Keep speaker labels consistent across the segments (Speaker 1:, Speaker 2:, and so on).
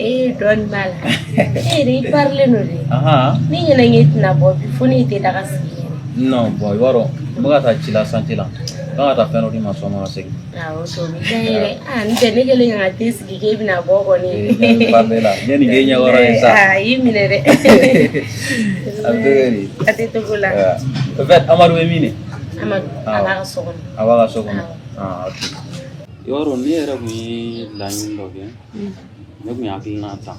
Speaker 1: Ee, dɔɔni b'a la. E yɛrɛ, i parilen don dɛ.
Speaker 2: Ahan.
Speaker 1: Ne ɲɛna k'e tɛna bɔ bi fo ne tɛ daga sigi yɛrɛ.
Speaker 2: Non, bon, i b'a dɔn n bɛ ka taa ci la santé la. N kan ka taa fɛn dɔ d'i ma sɔgɔma ka segin.
Speaker 1: Awɔ, to bɛ diya n ye dɛ. Aa, n tɛ ne kɛlen ka n ka te sigi k'e bɛna bɔ kɔni.
Speaker 2: Ee, ɲɛ bɛ parler la. N ye nin k'e ɲɛkɔrɔ ye sa.
Speaker 1: Aa, y'i minɛ dɛ.
Speaker 2: A bɛ cogo di?
Speaker 1: A tɛ togo la.
Speaker 2: Au fait, Amadu bɛ min de?
Speaker 1: Amadu, a b'a ka so kɔnɔ.
Speaker 2: A b'a ka so kɔnɔ.
Speaker 1: Awɔ.
Speaker 2: Ah, ok. I b'a dɔn ne yɛrɛ kun ye laɲini dɔ kɛ. Ne kun ye hakilina ta.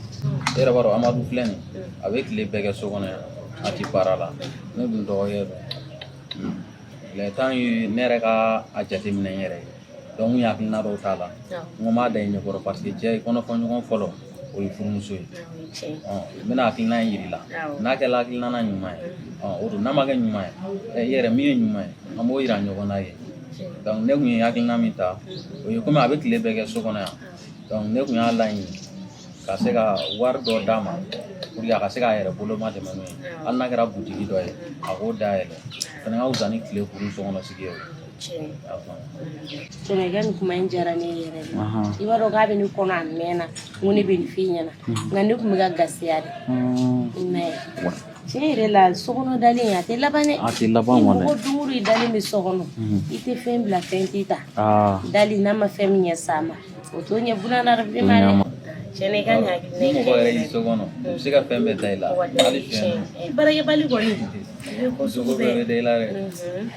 Speaker 2: E yɛrɛ b'a dɔn Amadu filɛ nin ye, a bɛ tile bɛɛ kɛ so kɔnɔ yan, a ti baara la. Ne dun dɔgɔkɛ don. Il est temps ye ne yɛrɛ ka a jateminɛ n yɛrɛ ye. Donc n kun ye hakilina dɔw t'a la. N ko n b'a da i ɲɛkɔrɔ parce que cɛ kɔnɔfɔ ɲɔgɔn fɔlɔ, o ye furumuso ye.
Speaker 1: Awɔ, o ye tiɲɛ ye.
Speaker 2: Ɔ, n bɛna hakilina in yir'i la. N'a kɛla hakilina ɲuman ye, ɔ, o don. N'a ma kɛ ɲuman ye, ɛ, i yɛrɛ min ye ɲuman ye, an b'o yira ɲɔgɔn na yen. Donc ne kun ye hakilina min ta, o ye komi a bɛ tile bɛɛ kɛ so kɔnɔ yan. Donc ne kun y'a laɲini ka se ka wari dɔ d'a ma pour que a ka se k'a yɛrɛ boloma dɛmɛ n'o ye. Hali n'a kɛra butigi dɔ ye, a k'o dayɛlɛ. O fana ka fisa ni tile kuru so kɔnɔ sigi ye o.
Speaker 1: Tiɲɛ.
Speaker 2: I y'a faamu?
Speaker 1: Tiɲɛ, i ka nin kuma in diyara ne ye yɛrɛ de. I b'a dɔn k'a bɛ ne kɔnɔ a mɛnna, n ko ne bɛ nin f'i ɲɛna, nka ne tun bɛ ka gasiya de. Mais tiɲɛ yɛrɛ la, sokɔnɔ dalen a tɛ laban dɛ.
Speaker 2: A tɛ laban
Speaker 1: Ni
Speaker 2: walayi.
Speaker 1: mɔgɔ don o don i dalen bɛ so kɔnɔ, i tɛ fɛn bila, fɛn t'i ta.
Speaker 2: Aa.
Speaker 1: Dali n'a ma fɛn min ɲɛ sa ma, o t'o ɲɛ bunadamaden ma dɛ. Tiɲɛ na, i ka nin hakilina
Speaker 2: Ni
Speaker 1: in
Speaker 2: mɔgɔ
Speaker 1: ka ɲi
Speaker 2: yɛrɛ y'i
Speaker 1: yɛrɛ.
Speaker 2: so kɔnɔ, u bɛ se ka fɛn bɛɛ da i la.
Speaker 1: Walayi,
Speaker 2: Hali
Speaker 1: tiɲɛ.
Speaker 2: fiɲɛ.
Speaker 1: Eh, baarakɛbali kɔni, i bɛ ko
Speaker 2: Sogo
Speaker 1: sugu
Speaker 2: bɛɛ bɛ
Speaker 1: bɛɛ.
Speaker 2: da i la dɛ.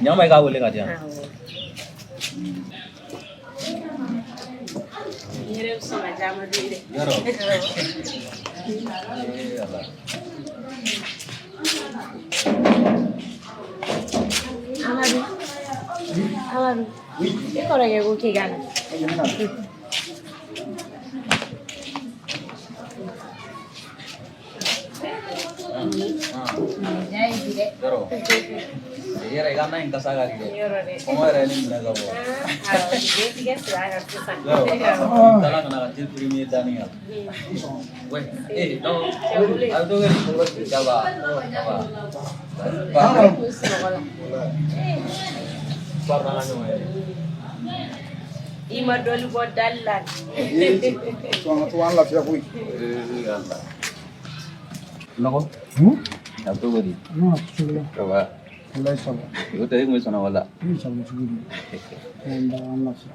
Speaker 2: Ɲama, i k'a wele ka di yan.
Speaker 1: Awɔ. I yɛrɛ bɛ sɔn ka diya Amadu ye dɛ.
Speaker 2: Yarɔ. Ee Ala.
Speaker 1: Amadu, Amadu, i kɔrɔkɛ ko k'i ka na. Nin diya ye bi dɛ.
Speaker 2: Yarɔ. I yɛrɛ, i ka na in kasa ka di dɛ.
Speaker 1: Yɔrɔ dɛ.
Speaker 2: Kɔngɔ yɛrɛ ye ne minɛ ka bɔ.
Speaker 1: Awɔ, nin tigɛ siri a kan sisan.
Speaker 2: Yarɔ. I taara ka na ka te premier da nin kan. Ouais. Eh, donc, a bɛ cogo di? Ça va. Ça va.
Speaker 1: K'u sunɔgɔ la.
Speaker 2: Pardon, an ka ɲɔgɔn ye.
Speaker 1: I ma dɔɔni bɔ dali la.
Speaker 3: To an ka to an lafiya koyi.
Speaker 2: Ee Ala. Nɔgɔ. A bɛ cogo di?
Speaker 3: Non, alhamdulillah.
Speaker 2: Ça va.
Speaker 3: Wallahi, ça va.
Speaker 2: O tɛ e kun bɛ sunɔgɔ la.
Speaker 3: Ni ça va cogo di? An da an lafiya.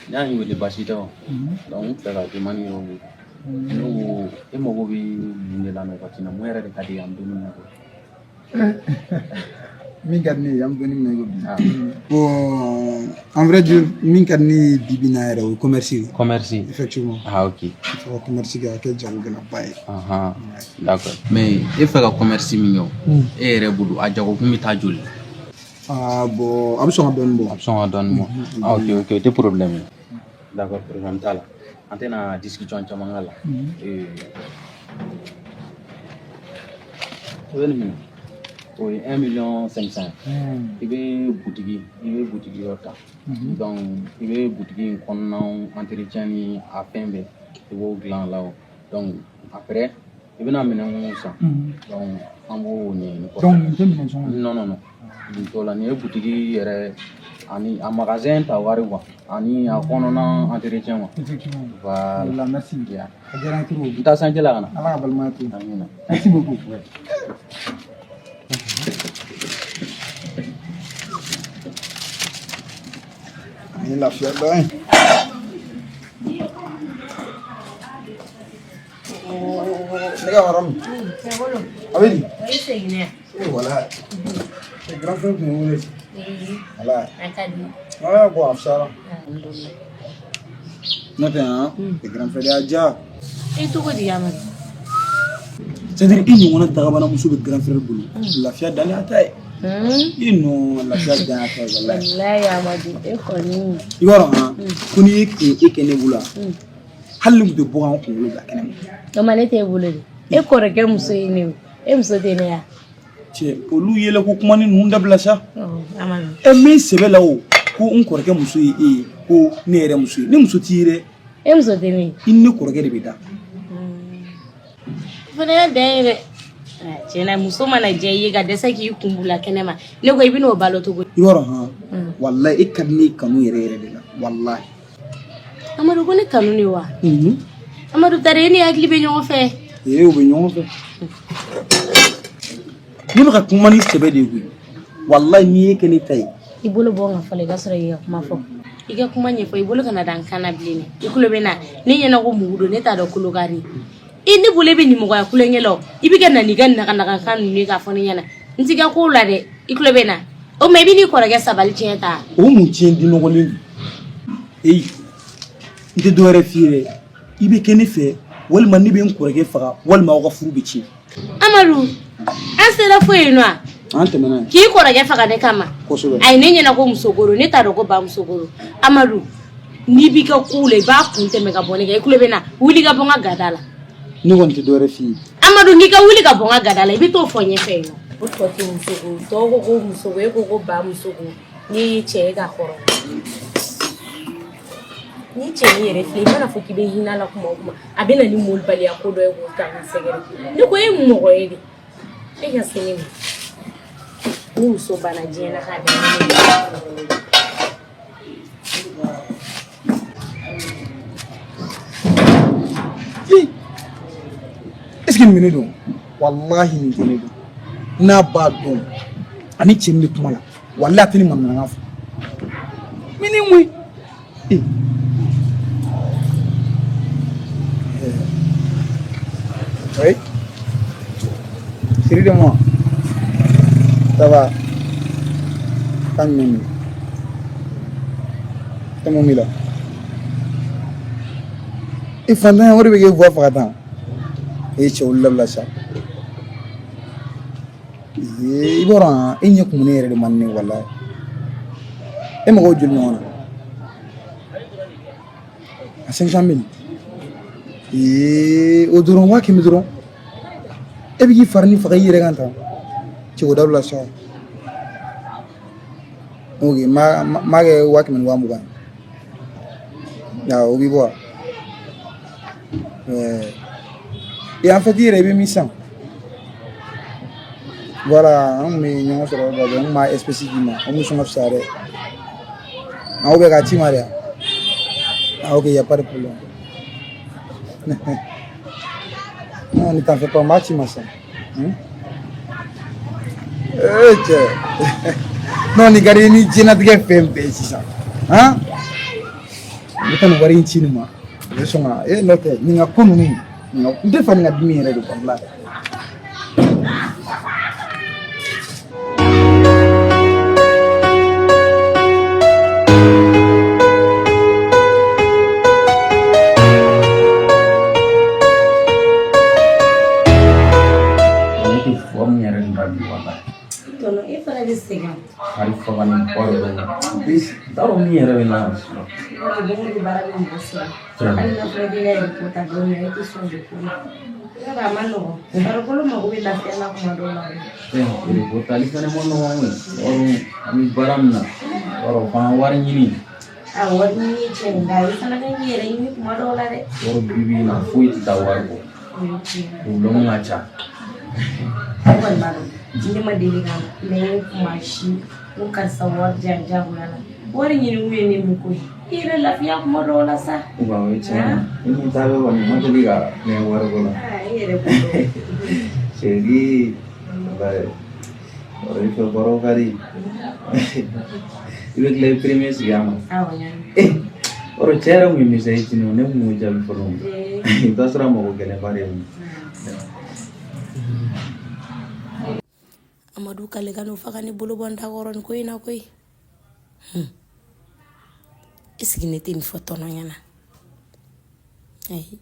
Speaker 2: N y'a wele, baasi tɛ o. Donc n fɛ ka demande dɔ wele. Ne ko e mago bɛ mun de la nin wagati in na? Mun yɛrɛ de ka di ye an bɛ don min na ko?
Speaker 3: Min ka di ne ye an bɛ don min na i ko bi. Bon, en vrai dire, min ka di ne ye bi bi in na yɛrɛ, o ye commerce ye.
Speaker 2: Commerce.
Speaker 3: Effectivement.
Speaker 2: Ah, ok.
Speaker 3: I fɛ ka commerce kɛ, a kɛ jagokɛlaba ye.
Speaker 2: Ahan. D'accord. Mais e fɛ ka commerce min kɛ o, e yɛrɛ bolo a jagokun bɛ taa joli?
Speaker 3: Ah bon, a bɛ sɔn ka dɔɔni bɔ.
Speaker 2: A bɛ sɔn ka dɔɔni bɔ. Ah, ok, o tɛ problème ye. D'accord, problème t'a la. An tɛna discussion caman k'a la. Ee, i bɛ nin minɛ. O ye 1 million 500 ye. I bɛ butigi dɔ ta. Donc i bɛ butigi in kɔnɔna entretien ni a fɛn bɛɛ, i b'o dilan a la o. Donc après i bɛna minɛn minnu san, donc an b'o ɲɛɲini kɔfɛ.
Speaker 3: Donc nin tɛ minɛn sɔngɔ ye?
Speaker 2: Non, non, non. Nin t'o la. Nin ye butigi yɛrɛ ani a magasin ta wari quoi, ani a kɔnɔna entretien quoi.
Speaker 3: Effectivement.
Speaker 2: Voilà.
Speaker 3: Voilà, merci.
Speaker 2: Yeah.
Speaker 3: A diyara n ye trop.
Speaker 2: N taa sanjɛ la ka na.
Speaker 3: Ala ka balimaya to.
Speaker 2: Amina.
Speaker 3: Merci beaucoup.
Speaker 2: Ouais.
Speaker 3: An ye lafiya dɔn ye. Ne ka haramu.
Speaker 1: Cɛkolo,
Speaker 3: A bɛ di?
Speaker 1: o y'i seginna yan.
Speaker 3: Eh, voilà. Grand frère tun ye n wele. Voilà.
Speaker 1: A ka di.
Speaker 3: Ah bon, a fisayara.
Speaker 1: Alhamdulillah.
Speaker 3: N'o tɛ han, grand frère y'a diya.
Speaker 1: I cogo di, Amadu?
Speaker 3: C'est-à-dire i ɲɔgɔnna dagabana muso bɛ grand frère bolo. Lafiya dan y'a ta ye. I nɔ lafiya dan y'a ta ye walayi.
Speaker 1: Walayi Amadu, e kɔni.
Speaker 3: I b'a dɔn han, ko n'i ye e kɛ ne bolo yan, hali ni tun tɛ bɔ k'an kunkolo bila kɛnɛ ma.
Speaker 1: O ma ne t'e bolo de. E kɔrɔkɛ muso ye ne ye o. E muso tɛ ne ya.
Speaker 3: Cɛ, olu yɛlɛ ko kuma ni ninnu dabila sa.
Speaker 1: Ɔ, Amadu.
Speaker 3: Ɛ, min sɛbɛ la o, ko n kɔrɔkɛ muso ye e ye, ko ne yɛrɛ muso ye. Ne muso t'i ye dɛ.
Speaker 1: E muso tɛ ne ye.
Speaker 3: I ni ne kɔrɔkɛ de bɛ da.
Speaker 1: O fana y'a dan ye dɛ. Tiɲɛna, muso mana diya i ye ka dɛsɛ k'i kun bila kɛnɛ ma, ne ko i bɛn'o balo cogo di?
Speaker 3: I b'a dɔn han, walayi e ka di ne ye kanu yɛrɛ yɛrɛ de la walayi.
Speaker 1: Amadu, ko ne kanu de wa? Amadu tari e ni hakili bɛ ɲɔgɔn fɛ.
Speaker 3: Ee, o bɛ ɲɔgɔn fɛ. Ne bɛ ka kuma ni sɛbɛ de ye koyi. Walayi n'i ye kɛ ne ta ye.
Speaker 1: I bolo bɔ n kan fɔlɔ i ka sɔrɔ k'i ka kuma fɔ. I ka kuma ɲɛfɔ i bolo kana da n kan na bilen dɛ. I tulo bɛ n na ne ɲɛna ko mugu don ne t'a dɔn kolokari. I ne bolo e bɛ nimɔgɔya kulonkɛ la o. I bɛ ka na n'i ka naganagakan ninnu ye k'a fɔ ne ɲɛna. N t'i ka kow la dɛ. I tulo bɛ n na. O tuma i bɛ n'i kɔrɔkɛ sabali tiɲɛ ta.
Speaker 3: O mun tiɲɛ den nɔgɔlen don. Eyi n tɛ dɔwɛrɛ f'i ye dɛ. I bɛ kɛ ne fɛ walima ne bɛ n kɔrɔkɛ faga walima aw ka furu bɛ tiɲɛ.
Speaker 1: Amadu an sera fo yen nɔ wa?
Speaker 3: An tɛmɛna yen.
Speaker 1: K'i kɔrɔkɛ faga ne kama.
Speaker 3: Kosɛbɛ.
Speaker 1: Ayi ne ɲɛna ko musokoro ne t'a dɔn ko ba musokoro. Amadu n'i b'i ka kow la i b'a kun tɛmɛ ka bɔ ne kan i tulo bɛ n na wuli ka bɔ n ka gada la.
Speaker 3: Ne kɔni tɛ dɔwɛrɛ f'i ye.
Speaker 1: Amadu n'i ka wuli ka bɔ n ka gada la i bɛ t'o fɔ ɲɛfɛ yen nɔ. O tɔ tɛ musoko tɔw ko ko musoko e ko ko ba musoko n'i y'i cɛ ye k'a kɔrɔ. Ni cɛ y'i yɛrɛ filɛ i mana fɔ k'i bɛ hinɛ a la kuma o kuma a bɛ na ni molobaliya ko dɔ ye k'o ta k'i sɛgɛrɛ ne ko e ye mɔgɔ ye de e ka se ne ma ni muso banna diɲɛ na k'a bɛ ne
Speaker 3: Est-ce que nin bɛ ne dɔn? Walahi nin tɛ ne dɔn. N'a b'a dɔn ani cɛ min bɛ kuma la walahi a tɛ nin manamanakan fɔ. Mais ni mun ye? Eh. Oui. Chérie de moi. Ça va? Kan jumɛn bɛ yen? Fɛn mun b'i la? E fantanya o de bɛ k'e voix faga tan. E cɛ olu labila sa. Ee i b'a dɔn e ɲɛ kumunen yɛrɛ de man di ne ye walayi. E mago bɛ joli ɲɔgɔn na? A 500 mille. Ee o dɔrɔn 500 000 dɔrɔn. E bɛ k'i farini faga i yɛrɛ kan tan. Cɛ o dabila sa. Ok n b'a kɛ 120 000 ye. Awɔ o b'i bɔ wa? Et en fait i yɛrɛ i bɛ min san? Voilà an kun bɛ ɲɔgɔn sɔrɔ yɔrɔ dɔ la n kun b'a espèce d'i ma o muso ka fisaya dɛ. Ah ou bien k'a ci ma de ah ok y a pas de problème. Non ne t'en fais pas n b'a ci ma sisan. Ee cɛ non nin ka di ni diɲɛlatigɛ fɛn bɛɛ ye sisan han n bɛ taa nin wari in ci nin ma o bɛ sɔn ka e n'o tɛ nin ka ko ninnu nin ka n tɛ fɛ nin ka dimi yɛrɛ de walahi.
Speaker 2: Ne tɛ forme yɛrɛ de la bi walahi.
Speaker 1: Tɔnɔ e fana bɛ sɛgɛn.
Speaker 2: Fari faga ni kɔ de bɛ n na. N t'a dɔn min yɛrɛ bɛ n na.
Speaker 1: Don o don baara bɛ mɔgɔ sɛgɛn. Hali n'a fɔra k'i ka repos ta don min na e tɛ sɔn repos ma. Yɔrɔ a ma nɔgɔn. Farikolo mago bɛ lafiya la kuma dɔw la.
Speaker 2: Repos tali fɛnɛ ma nɔgɔn koyi. Yɔrɔ an bɛ baara min na, yɔrɔ o fana wari ɲini.
Speaker 1: A wari ɲini ye tiɲɛ ye nka i fana kan k'i yɛrɛ ɲini kuma dɔw la dɛ.
Speaker 2: Yɔrɔ bi bi in na foyi tɛ taa wari kɔ.
Speaker 1: O ye tiɲɛ ye.
Speaker 2: Problème ka ca.
Speaker 1: Ne kɔni b'a dɔn ne ma deli ka mɛn kuma si ko karisa wari di yan diyagoya la. Wari ɲini kun ye ne min ko ye. I yɛrɛ lafiya kuma dɔw la sa.
Speaker 2: Wa o ye tiɲɛ ye. I ni ta bɛ kɔni ma deli ka mɛn wari ko la.
Speaker 1: Aa i yɛrɛ b'o dɔn.
Speaker 2: Chérie, walayi, i fɛ baro ka di. I bɛ tila i premier sigi a ma.
Speaker 1: Awɔ n y'a mɛn.
Speaker 2: Yɔrɔ cɛ yɛrɛ kun ye message ci ne ma ne kun m'o jaabi fɔlɔ. I bɛ taa sɔrɔ a mago gɛlɛnba de ye.
Speaker 1: Amadu k'ale ka n'o faga ni bolo bɔ n da kɔrɔ nin ko in na koyi. Est-ce que ne tɛ nin fɔ tɔnɔ ɲɛna? Ayi,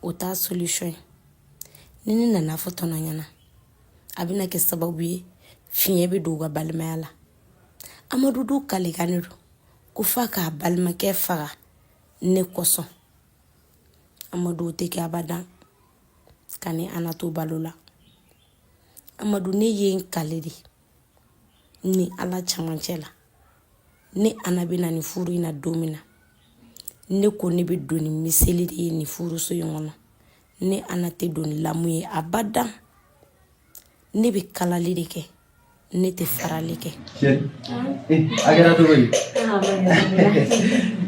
Speaker 1: o t'a solution ye. Ni ne nana fɔ tɔnɔ ɲɛna, a bɛna kɛ sababu ye fiɲɛ bɛ don u ka balimaya la. Amadu dun kalekan de don ko f'a k'a balimakɛ faga ne kosɔn. Amadu o tɛ kɛ abadan ka ni Ana to balo la. Amadu ne ye n kale de ni Ala cɛmancɛ la. Ne Ana bɛ na nin furu in na don min na, ne ko ne bɛ don ni miseli de ye nin furuso in kɔnɔ. Ne Ana tɛ don ni lamu ye abadan. Ne bɛ kalali de kɛ, ne tɛ farali kɛ.
Speaker 2: Chérie, eh, a kɛra cogo di? E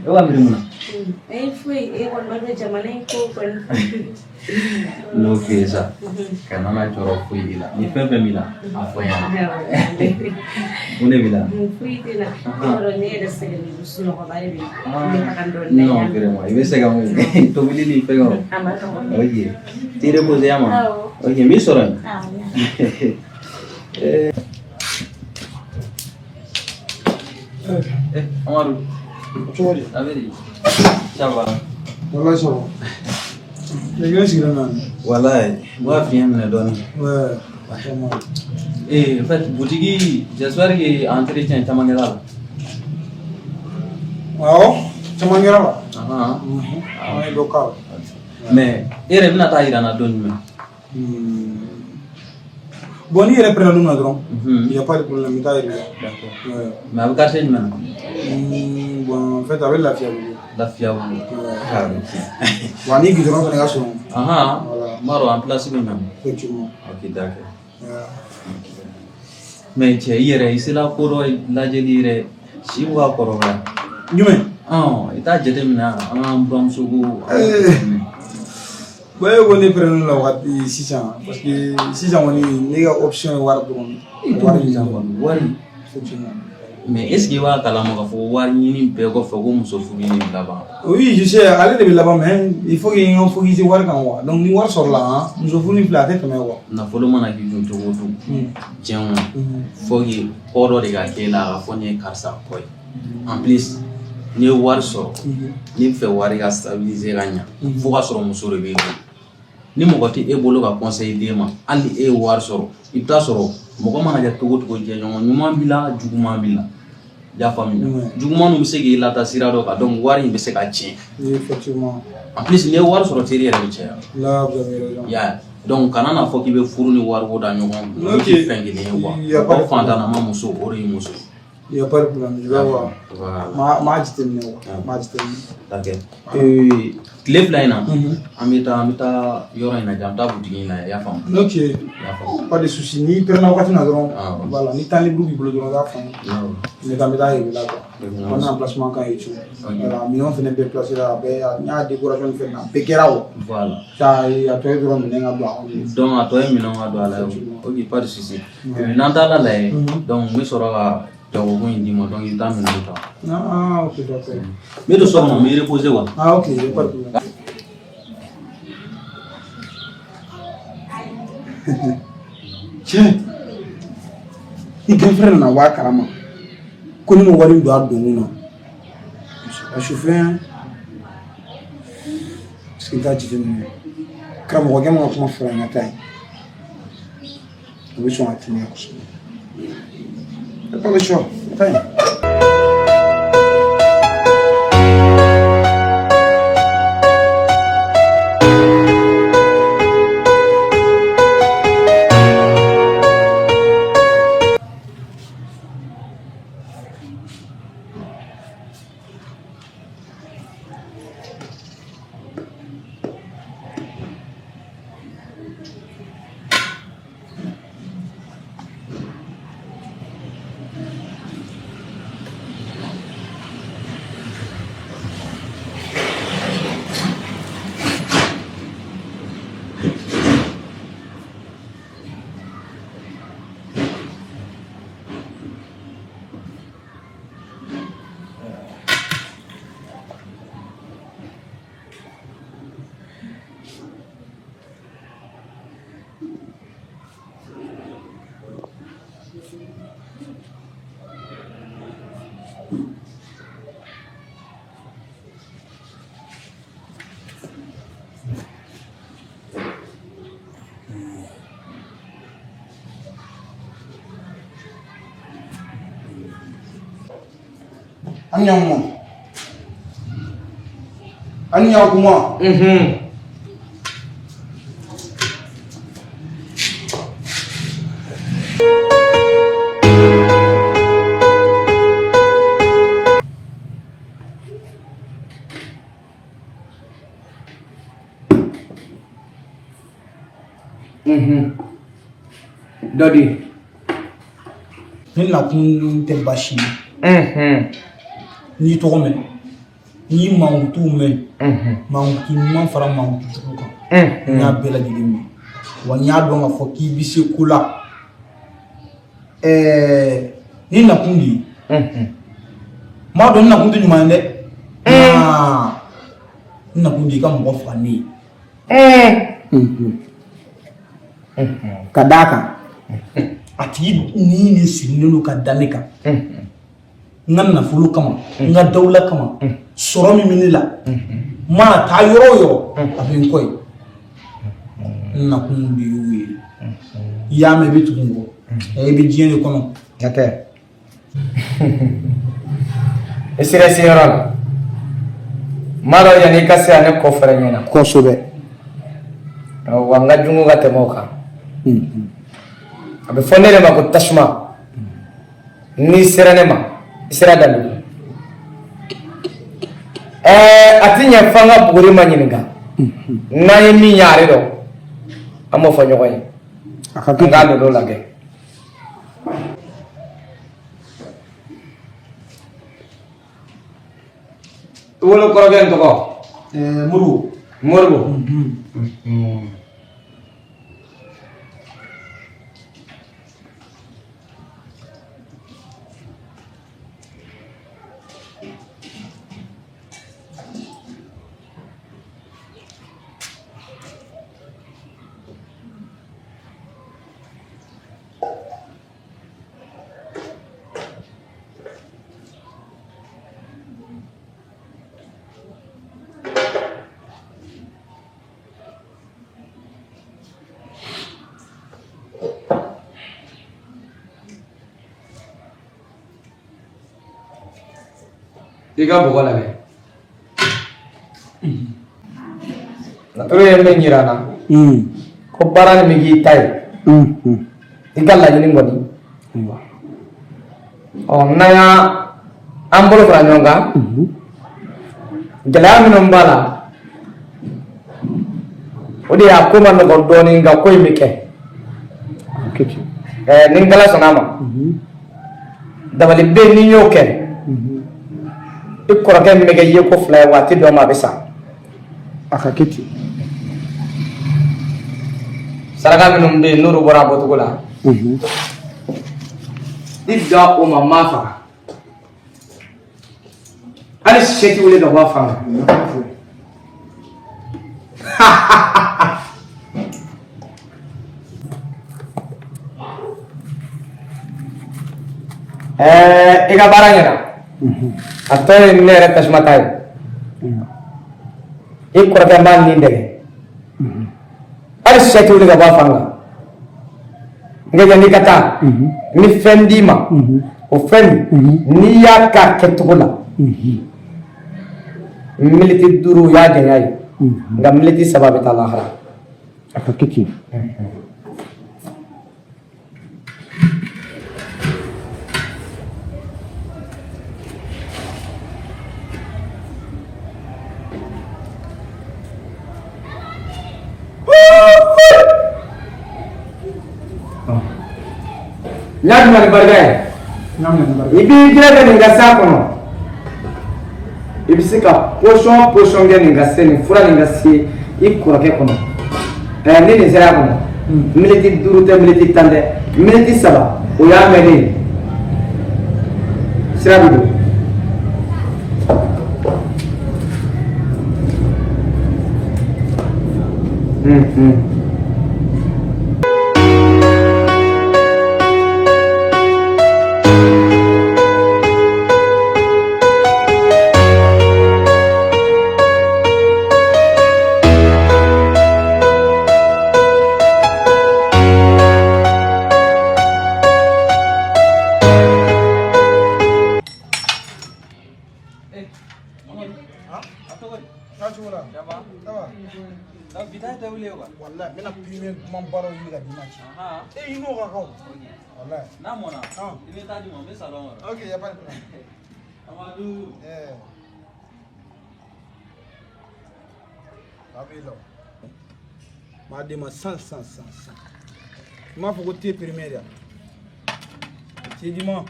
Speaker 2: b'a miiri mun na?
Speaker 1: E foyi, e kɔni b'a dɔn jamana in ko kɔni.
Speaker 2: N'o f'i ye sa, kana na jɔrɔ foyi i la. Ni fɛn fɛn b'i la, a fɔ n ɲɛna. Mun de b'i la?
Speaker 1: Foyi tɛ n na. E b'a dɔn ne yɛrɛ sɛgɛnnen don, sunɔgɔba de bɛ n na. N bɛ taga dɔɔnin da.
Speaker 2: Non, vraiment, i bɛ sɛgɛn koyi. Tobili ni fɛngɛw.
Speaker 1: A ma nɔgɔn.
Speaker 2: Ok. T'i reposer yan ma?
Speaker 1: Awɔ.
Speaker 2: Ok, n b'i sɔrɔ yen.
Speaker 1: Awɔ.
Speaker 2: Eh, Amadu.
Speaker 3: Cogo di?
Speaker 2: A bɛ di? Ça va?
Speaker 3: Walahi, ça va. I sigilen na.
Speaker 2: Walahi, n b'a fiɲɛ minɛ dɔɔnin.
Speaker 3: Ouais, vraiment.
Speaker 2: Eh, en fait, boutique, j'espère que entretien caman kɛra la.
Speaker 3: Awɔ, caman kɛra la.
Speaker 2: Ahan.
Speaker 3: An ye dɔ k'a la.
Speaker 2: Mais e yɛrɛ bɛna taa yira n na don jumɛn?
Speaker 3: Bon, n'i yɛrɛ pɛrɛnna don min na dɔrɔn, il y a pas de problème, n bɛ taa yir'i la.
Speaker 2: D'accord.
Speaker 3: Ouais.
Speaker 2: Mais a bɛ quartier jumɛn na?
Speaker 3: Bon, en fait, a bɛ Lafiyabugu.
Speaker 2: Lafiyabugu.
Speaker 3: Ouais.
Speaker 2: Ah, ok.
Speaker 3: Wa ni goudron fana ka surun.
Speaker 2: Ahan.
Speaker 3: Voilà.
Speaker 2: N b'a dɔn en place bɛ ɲa.
Speaker 3: Effectivement.
Speaker 2: Ok, d'accord.
Speaker 3: Ouais.
Speaker 2: Mais cɛ, i yɛrɛ i sela ko dɔ lajɛli yɛrɛ, si bɛ ka kɔrɔbaya.
Speaker 3: Jumɛn?
Speaker 2: Ɔn, i t'a jateminɛ an k'an buramuso ko.
Speaker 3: Eh. Bon, e ko ne pɛrɛnn'o la wagati sisan, parce que sisan kɔni ne ka option ye wari dɔrɔn de ye.
Speaker 2: Wari kɔni, wari.
Speaker 3: Effectivement.
Speaker 2: Mais est ce que i b'a kalama k'a fɔ wari ɲini bɛɛ kɔfɛ ko muso furu in de laban?
Speaker 3: Oui, je sais, ale de bɛ laban, mais il faut que n ka focus wari kan quoi. Donc ni wari sɔrɔla han, muso furu in filɛ, a tɛ tɛmɛ quoi.
Speaker 2: Nafolo mana k'i kun cogo o cogo, diɲɛ kɔnɔ, faut que kɔ dɔ de ka k'e la k'a fɔ nin ye karisa kɔ ye. En plus, n'i ye wari sɔrɔ, n'i bɛ fɛ wari ka stabiliser ka ɲa, fo ka sɔrɔ muso de b'e bolo. Ni mɔgɔ tɛ e bolo ka conseil d'e ma, hali ni e ye wari sɔrɔ, i bɛ taa sɔrɔ mɔgɔ mana kɛ cogo o cogo, jɛɲɔgɔn ɲuman b'i la, juguman b'i la. I y'a faamuya? Juguman bɛ se k'i lataa sira dɔ kan, donc wari in bɛ se ka tiɲɛ.
Speaker 3: Effectivement.
Speaker 2: En plus, n'i ye wari sɔrɔ, teri yɛrɛ bɛ caya.
Speaker 3: Là, vous avez raison.
Speaker 2: I y'a ye? Donc kana n'a fɔ k'i bɛ furu ni wariko da ɲɔgɔn kun. Olu tɛ fɛn kelen ye quoi.
Speaker 3: Il y a pas de
Speaker 2: Mɔgɔ fantanama muso, o de ye muso ye.
Speaker 3: Il y a pas de problème, je vais voir.
Speaker 2: Voilà.
Speaker 3: Ma jateminɛ quoi. Ma jateminɛ.
Speaker 2: D'accord. Tile 2 in na, an bɛ taa yɔrɔ in lajɛ, an bɛ taa butigi in lajɛ, i y'a faamu?
Speaker 3: Ok.
Speaker 2: I y'a faamu.
Speaker 3: Pas de souci. N'i pɛrɛnna wagati min na dɔrɔn,
Speaker 2: Awɔ.
Speaker 3: voilà, ni temps libre b'i bolo dɔrɔn, i b'a faamu.
Speaker 2: Awɔ.
Speaker 3: Ne taa, n bɛ taa yir'i la quoi.
Speaker 2: Ok.
Speaker 3: On a emplacement kan ye tout.
Speaker 2: Ok.
Speaker 3: Voilà, minɛnw fana bɛɛ placé la, a bɛɛ n y'a décoration ni fɛn na, a bɛɛ kɛra o.
Speaker 2: Voilà.
Speaker 3: Ça, a tɔ ye dɔrɔn minɛn ka don a kɔnɔ.
Speaker 2: Donc a tɔ ye minɛnw ka don a la ye. Ok, pas de souci. N'an taara lajɛ, donc n bɛ sɔrɔ ka jagokun in d'i ma, donc i bɛ taa minɛnw ta.
Speaker 3: Ah, ok, d'accord.
Speaker 2: N bɛ don so kɔnɔ, n bɛ reposer quoi.
Speaker 3: Ah, ok, y a pas de problème. Cɛ, i grand frère nana bɔ a kalama ko ne ma wari min don a donkun na. A sufɛ, parce que n t'a jateminɛ, karamɔgɔkɛ ma ka kuma fɔra n ka taa yen, o bɛ sɔn ka teliya kosɛbɛ. Y a pas le choix, taa yen. An ɲankuma, an ɲankuma.
Speaker 4: Dɔ di.
Speaker 3: Ne nakun tɛ baasi ye. N'i tɔgɔ mɛn, N y'i mankutuw mɛn, mankutu ɲuman fara mankutu jugu kan, n y'a bɛɛ lajɛlen mɛn, wa n y'a dɔn k'a fɔ k'i bɛ se ko la. Ni nakun de ye, n b'a dɔn n nakun tɛ ɲuman ye dɛ, n nakun de ye i ka mɔgɔ faga ne ye. Ka d'a kan, a tigi ni de sirilen don ka da ne kan, n ka nafolo kama, n ka dawula kama, sɔrɔ min bɛ ne la, n mana taa yɔrɔ o yɔrɔ, a bɛ n kɔ yen. N nakun de y'o ye. I y'a mɛn, i bɛ tugu n kɔ, i bɛ diɲɛ de kɔnɔ.
Speaker 4: Jatɛ, i sera se yɔrɔ la, n b'a dɔn yanni i ka se yan, ne kɔ fɛrɛ ɲɛna.
Speaker 3: Kosɛbɛ.
Speaker 4: Wa n ka jugu ka tɛmɛ o kan. A bɛ fɔ ne de ma ko tasuma. N'i sera ne ma, i sera dalu. Ɛɛ, a ti ɲɛ f'an ka buguri ma ɲininka. N'an ye min y'ale dɔn, an b'o fɔ ɲɔgɔn ye.
Speaker 3: A ka
Speaker 4: An k'a lolo lajɛ. I wolo kɔrɔkɛ in tɔgɔ?
Speaker 3: Moribo.
Speaker 4: Moribo. I ka bɔgɔ lajɛ. Laturu ye min yira n na, ko baara nin bɛ k'i ta ye, i ka laɲini kɔni, ɔ, n'an y'a an bolo fara ɲɔgɔn kan, gɛlɛya minnu b'a la, o de y'a ko ma nɔgɔn dɔɔnin, nka ko in bɛ kɛ. Ni Ala sɔnna a ma, dabali bɛ yen, n'i y'o kɛ, i kɔrɔkɛ min bɛ kɛ yeko fila ye, waati dɔ ma a bɛ sa.
Speaker 3: A ka kɛ ten.
Speaker 4: Saraka minnu bɛ yen, n'olu bɔra a bɔcogo la, i da o ma, maa faga, hali sɛ ti wuli ka bɔ a fan kan. I ka baara ɲɛna. A tɔ ye ne yɛrɛ tasuma ta ye. I kɔrɔkɛ b'a nin dɛgɛ, hali sɛ ti wuli ka bɔ a fan kan. Nka yanni ka taa, ni fɛn d'i ma, o fɛn n'i y'a k'a kɛcogo la, miniti 5 y'a janya ye, nka miniti 3 bɛ taa lahara.
Speaker 3: A ka kɛ ten.
Speaker 4: N y'a d'i ma ni barika ye. I b'i jilaja nin ka s'a kɔnɔ. I bɛ se ka pɔsɔn pɔsɔn kɛ nin ka se, nin fura nin ka se i kɔrɔkɛ kɔnɔ. Ɛɛ, ni nin sera a kɔnɔ, miniti 5 tɛ, miniti 10 tɛ, miniti 3, o y'a mɛnnen ye. Sira bɛ don.
Speaker 3: Wallahi, n bɛna premier duman baaraw ɲini ka d'i ma ci. E i n'o ka kan o. Wallahi.
Speaker 2: N'a mɔna, i bɛ taa di ma, n bɛ salon kɔnɔ.
Speaker 3: Ok, y a pas de problème.
Speaker 2: Amadu.
Speaker 3: Eh. A b'i la. N b'a d'i ma san san san san. I m'a fɔ ko thé premier de yan. Thé di ma.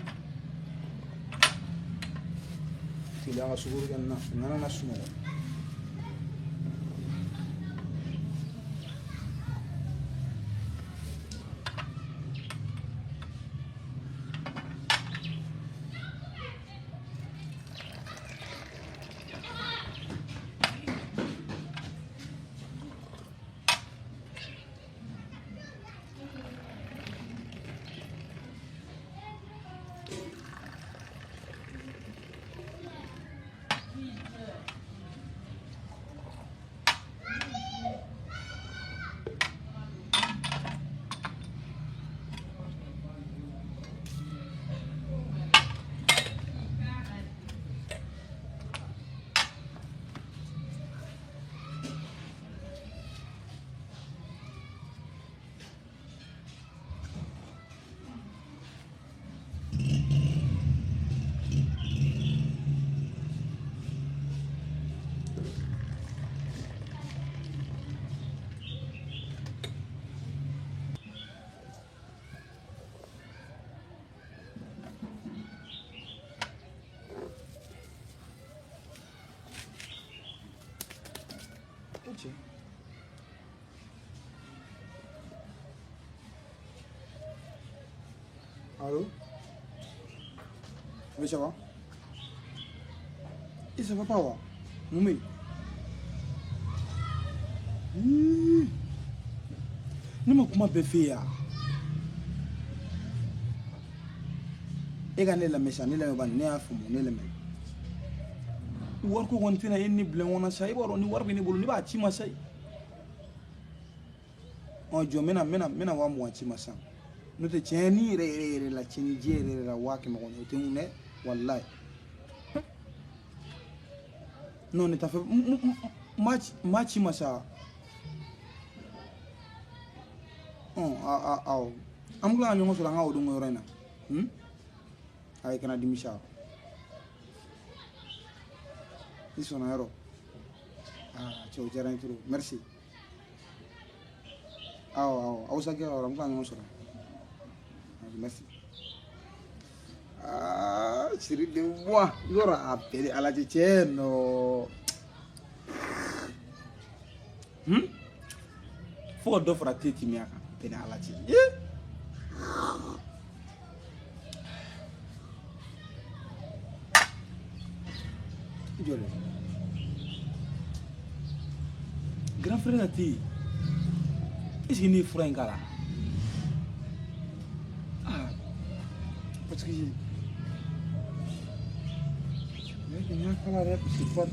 Speaker 3: Teliya ka sukaro kɛ nin na, n kana na sunɔgɔ. Allô? Oui, ça va? Et ça va pas, wa? Mun ne ma kuma bɛɛ f'e ye wa? E ka ne lamɛn sa, ne lamɛn bani, ne y'a faamu, ne lamɛn. Wariko kɔni tɛna e ni bila ɲɔgɔn na sa, i b'a dɔn ni wari bɛ ne bolo, ne b'a ci ma sa. Ɔ jɔ, n bɛna 20,000 ci ma sisan. N'o tɛ tiɲɛ ni yɛrɛ yɛrɛ yɛrɛ la, tiɲɛ ni jɛ yɛrɛ yɛrɛ la, 100,000 kɔni o tɛ n kun dɛ, walayi. Non, ne t'a fɛ, n b'a ci ma sa. Awɔ, an bɛ tila ka ɲɔgɔn sɔrɔ an ka o don yɔrɔ in na. Ayi, kana dimi sa. I sɔnna yɔrɔ? Ah, cɛ, o diyara n ye trop, merci. Awɔ, awɔ, aw sa kɛ yɔrɔ, an bɛ tila ka ɲɔgɔn sɔrɔ. Merci. Ah, chérie de moi, yɔrɔ a bɛɛ ni Ala cɛ, cɛ nɔ. Fo ka dɔ fara te timiya kan, bɛɛ ni Ala cɛ. I jɔ dɛ. Grand frère ka te, est-ce que ne ye fura in k'a la? Ah, parce que n y'a k'a la dɛ, parce que fura.